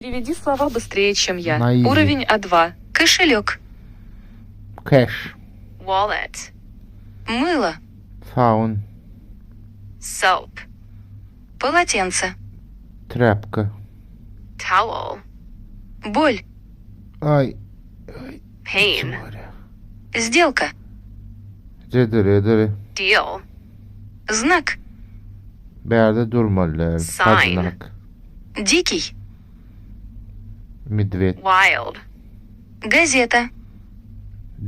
Переведи слова быстрее, чем я. На изи. Уровень А2. Кошелек. Cash. Wallet. Мыло. Sabun. Soap. Полотенце. Trapka. Towel. Боль. Aý. Pain. Сделка. Jedele edeli. Deal. Знак. Bärde durmaly däl. Sign. Znak. Дикий. Medwed. Wild. Газета.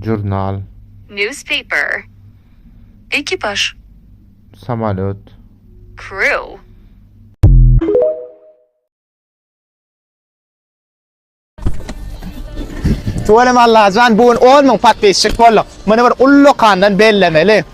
Žurnal. Newspaper. Экипаж. Samolýot. Crew. Tüweleme Allajan bu gün 10 müň podpisçik bolduk. Muny bir ullakandan bellemeli.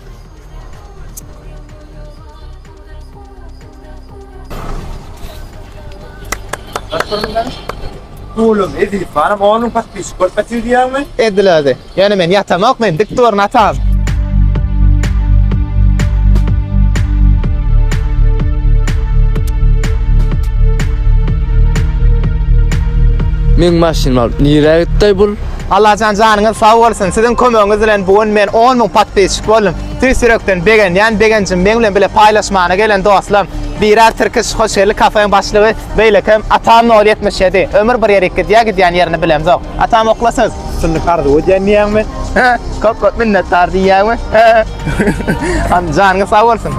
Oğlum Eziz baram 10 müň podpisçik bolup batyr diýýäňmi? Edil özi. Ýöne men ýatamok, men dik durun atam. Meň maşynymy alyp nirä gitdaý bul? Allajan janyňyz sag bolsun. Siziň kömegiňiz bilen bu gün men 10 müň podpisçik boldum. Tüýs ýürekden begenýän, begenjimi meň bilen bile paýlaşmana gelen dostlam. Birer Tirkiş Hoş geldik kafeň başlygy, beýlekem Atam nol 77. Ömür bir ýerik gidýär, gidýän ýerini bilemzok. Atam okla söz. Şunluk arzuw edýän diýýäňmi? Hä, köp köp minnetdar diýýäňmi? Hä. Hany janyňyz sag bolsun.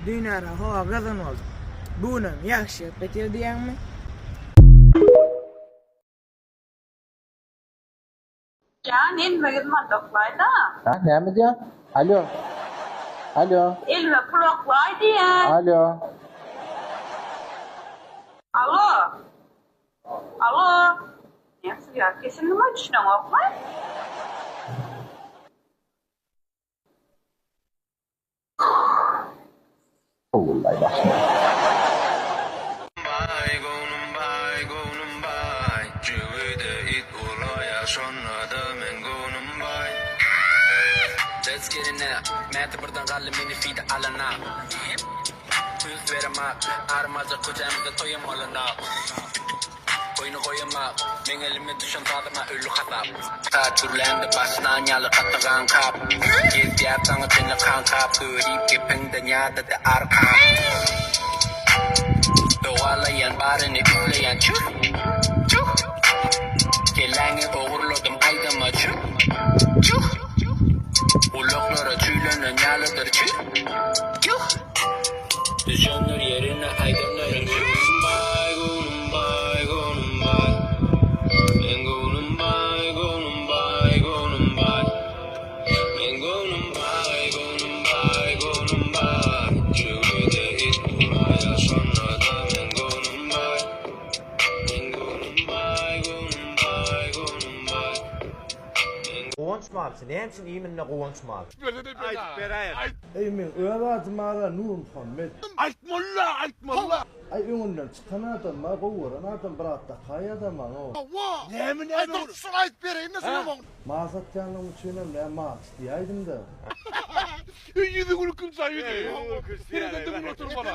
Düýn ara howa gyzgyn boldy. Bu günem ýagyş ýagyp ýatyr diýýäňmi? Jan elime gizmat oklaýda. Ha, näme diýýän? Alo. Alo. Elime pul oklaý diýýän. Alo. Alo. Alo. Men sygýar kesildimi düşüneňokmy? Sowullaý başyna. Baý göwnüm baý göwnüm baý Jübüde it ulaýa şonda-da meň göwnüm baý. Let's get it now Mäti birden galdy meni feed alana Üns beremak Arym aljak köçämizde toýam bolanok Oýny goýamak Meň elime düşen sazyma öli hasap. Saç gürlände başlan ýaly gaty gaňkap Gezýär saňa çenli kaňkap Görip gepiňden ýadady arkam Dogalaýan baryny üfleýän çüh çüh Kelläňi ogurladym aýdama çüh çüh Gulaklara çüýlenen ýalydyr çüh çüh Düşendir ýerine aýdanlaryň Göwnüm baý, göwnüm baý, göwnüm baý Meň göwnüm baý, göwnüm baý, göwnüm baý Meň göwnüm baý, göwnüm baý, göwnüm baý Jübüde it uraýa şonda-da meň göwnüm baý Meň göwnüm baý, göwnüm baý, göwnüm baý Meň Guwanç malçy, näme üçin iýminde guwanç mal? Aýdyp beräýer. Eý meň öz adym ara Nurmuhammet. Aýtmalyda aýtmalyda. Aý öňünden çykan adam bar gowy gören adam bir at dakaýada maňa o. Hawa. Näme näme. Aý dur şuny aýdyp bereýin-de senem oňa. Mal satýanlygym üçinem näme malçy diýäýdim-de. Eý ýüzi gülkünç aý ýüzi. Seredende gülüp oturmaly.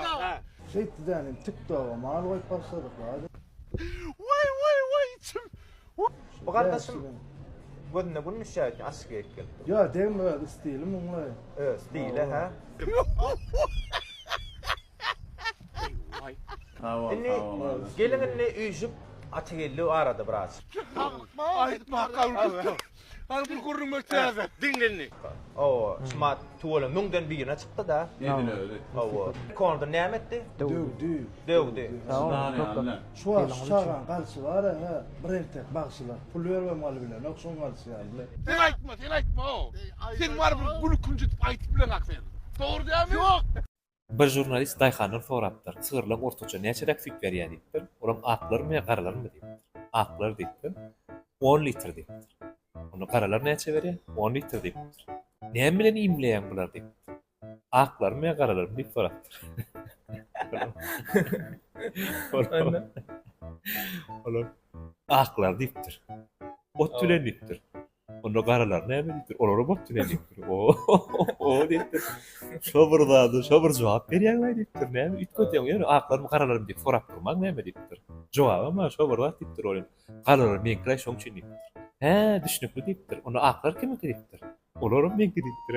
Şeýtdi dänim tik toga mal goýup başladyk. Waý waý waý içim. Bu gardaşym gözüne gün düşýär öýtýän açyk geýip gelipdir. Ýa degme öz stili muňlaý. Öz stili hä. Indi geliň indi üýşüp Atageldi barada biraz. Aýtma kabul Hany bir gürrüň ber täze. Diňle indi. Hawa, şumat tüweleme müňden birine çykdy-da. Edil özi. Hawa. Konda näme etdi? Döwdi. Döwdi. Şu wagt şu çagaň galşy bar-a, hä, bir entek bagşylar pul beribem galybilenok şoň galşy ýaly. Sen aýtma, sen aýtma o. Sen barybir gülkünjitip aýtyp bileňak sen. Dogry dälmi? Ýok. Bir žurnalist daýhandan sorapdyr, Sygyrlaň ortaça näçeräk süýt berýär diýipdir. Olam aklarmy ýa garalarmy diýipdir. Aklar diýipdir. On litr diýipdir. Onda garalar näçe berýär? On litr diýipdir. Näme bilen iýmleýäň bulary diýipdir. Aklarmy ýa garalarmy diýip sorapdyr. Olar aklar diýipdir. Ot bilen diýipdir. Onda garalar näme diýipdir? Olaram otdin diýipdir. O diýipdir. Şo bir zady, şo bir jogap berýäň-laý diýipdir. Näme üýtgedýäň ýöne aklarmy garalarmy diýip sorap durmaň näme diýipdir. Jogabam-a şo bir zat diýipdir ol. Garalar meňkilaý şoň üçin diýipdir. Hä, düşnükli diýipdir. Onda aklar kimiňki diýipdir. Olaram meňki diýipdir.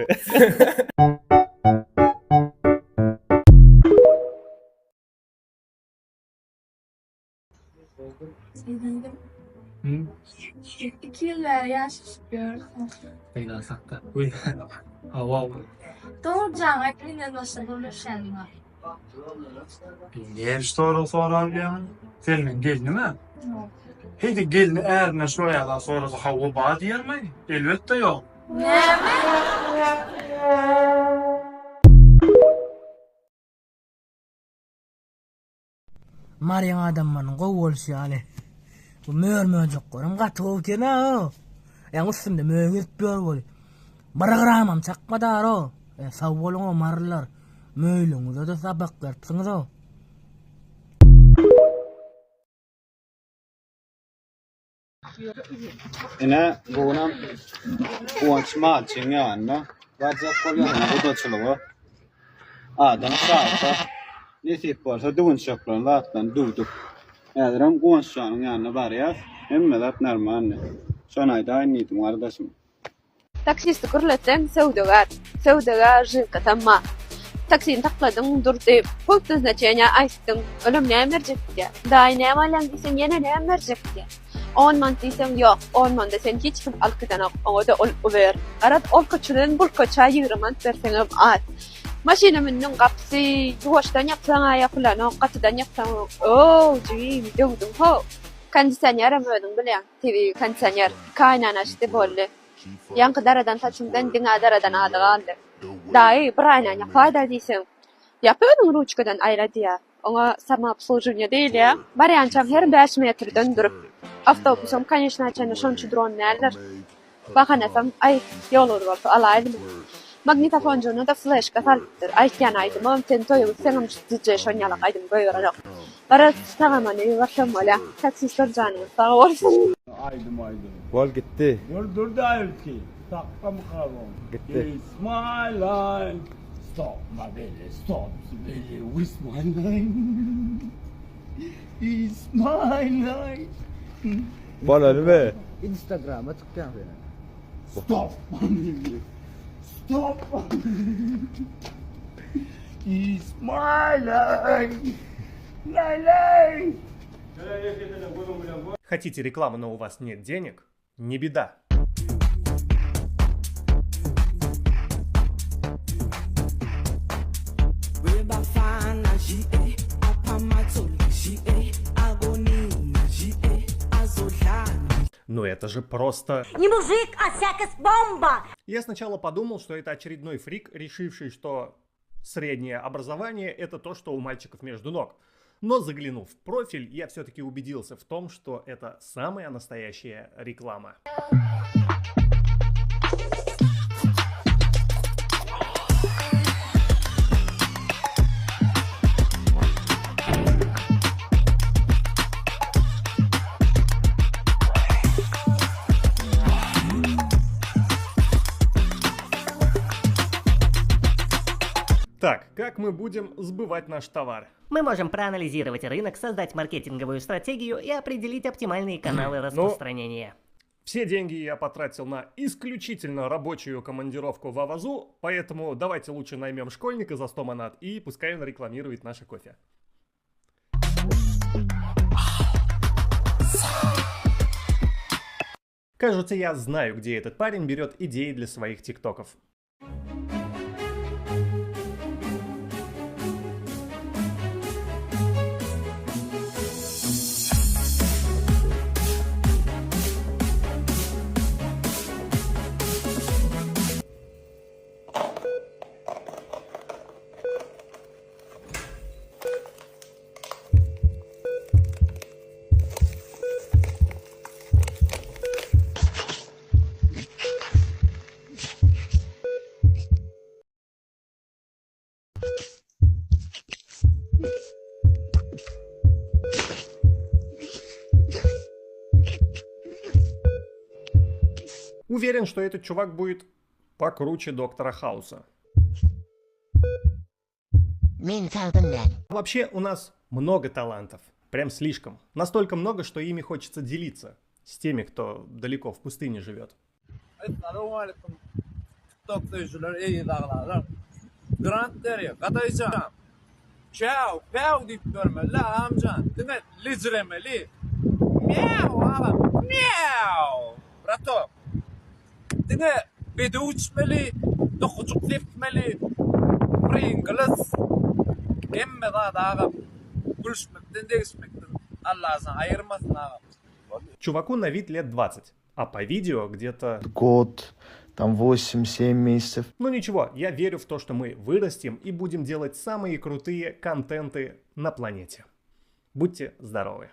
Iki ýyl bäri ýaşaşyp ýörüs. Gynansakda. Hawa. Dogrujaňy aýt, menden başga gürleşýäniň bar. Näme sorag sorap bilýäň? Sen meň gelnim-ä? Ýok. Heý-de gelni ärine şo ýaly sorasa hawa bar diýermi? Elbetde ýok. Näme? Maryň adamlarynyň gowy bolşy ýaly, bu mör-möjeklerem gaty gowy eken-ä-ow. Ýaňy üstümde möý gezip ýör weli. Bir gramam çakmadar-ow. E, sag boluň-ow, marylylar. Möýlügiňize-de sapak beripsiňiz-ow. Ine, bu günem Guwanç malçyň ýanyna barjak bolýar, ine gudaçylyga. Adam çagyrsa, nesip bolsa düwünçeklerini zatlaryny düwdük. Häzirem Guwanç janyň ýanyna barýas, hemme zat normalny. Şony aýdaýyn diýdim gardaşym. Taksisti gürletseň, söwdagär. Söwdagär žilkasam bar. Taksini sakladyň, durdy. Punkt naznaçeniýa aýtdyň. Olam näme berjek diýýär. Daýy näme alýaň diýseň, ýene näme berjek diýýär. On manat diýseň, ýok, on manada seni hiç kim alyp gidenok, oňa-da ol uber. Garaz, ol köçeden bul köçä 20 manat berseňem az. Maşyna mündüň, gapysy ýuwaşdan ýapsaň-a ýapylanok, gatydan ýapsaň, ow, jigim, döwdüň-how. Kondisionerem özüň bilýäň. Tebigy kondisioner. Iki aýnany açdy, boldy. Ýaňky daradan saçymdan diňe daradan ady galdy. Daýy, bir aýnany ýapaý-da diýseň, Ýap özüň ruçkadan aýla diýýär. Oňa samoobsluživniýe diýilýär. Barýançam her bäş metrden durup. Awtobusam koneçnä çenli şonça duran däldir. Bahanasam, aý, ýol uly bolsa alaýdym. Magnitofonjygyna-da fleşka salypdyr. Aýtýan aýdymam, sen toýa gitseňem şu DJ şon ýalak aýdym goýberenok. Garaz, sag-aman öýe barsam bolýa. Taksistler janyňyz sag bolsun. Aýdym aýdym. Bol gitdi. Dur dur daýypki. Sakgamyka bu. Gitdi. It's my life. Stop my belly stop belly with my life. It's my life. Bolanymy? Instagrama çykýaň sen. Stop my belly. Stop my belly. It's my life. Lay lay. Хотите рекламу, но у вас нет денег? Не беда. Ну это же просто... Не мужик, а секс-бомба! Я сначала подумал, что это очередной фрик, решивший, что среднее образование это то, что у мальчиков между ног. Но заглянув в профиль, я все-таки убедился в том, что это самая настоящая реклама. Так, как мы будем сбывать наш товар? Мы можем проанализировать рынок, создать маркетинговую стратегию и определить оптимальные каналы Ну, распространения. Все деньги я потратил на исключительно рабочую командировку в Авазу, поэтому давайте лучше наймем школьника за 100 манат и пускай он рекламирует наше кофе. Кажется, я знаю, где этот парень берет идеи для своих тиктоков. Уверен, что этот чувак будет покруче доктора Хауса. Men sagdyn däl. Вообще у нас много талантов. Прям слишком. Настолько много, что ими хочется делиться с теми, кто далеко в пустыне живет. Essalawmaleýkum TikTok söýüjiler eziz agzalar. Grand Derýa Gadaýjan. Çäw päw diýip ýörmeli agamjan. Diňe lejiremeli. Miau agam miau. Bratok. Diňe bedew içmeli, dokujyk sepmeli. Pringles. Hemme zat agam. Gülüşmekden degişmekden Allajan aýyrmasyn agam. Чуваку на вид лет 20, а по видео где-то... Год, там 8-7 месяцев. Ну ничего, я верю в то, что мы вырастем и будем делать самые крутые контенты на планете. Будьте здоровы!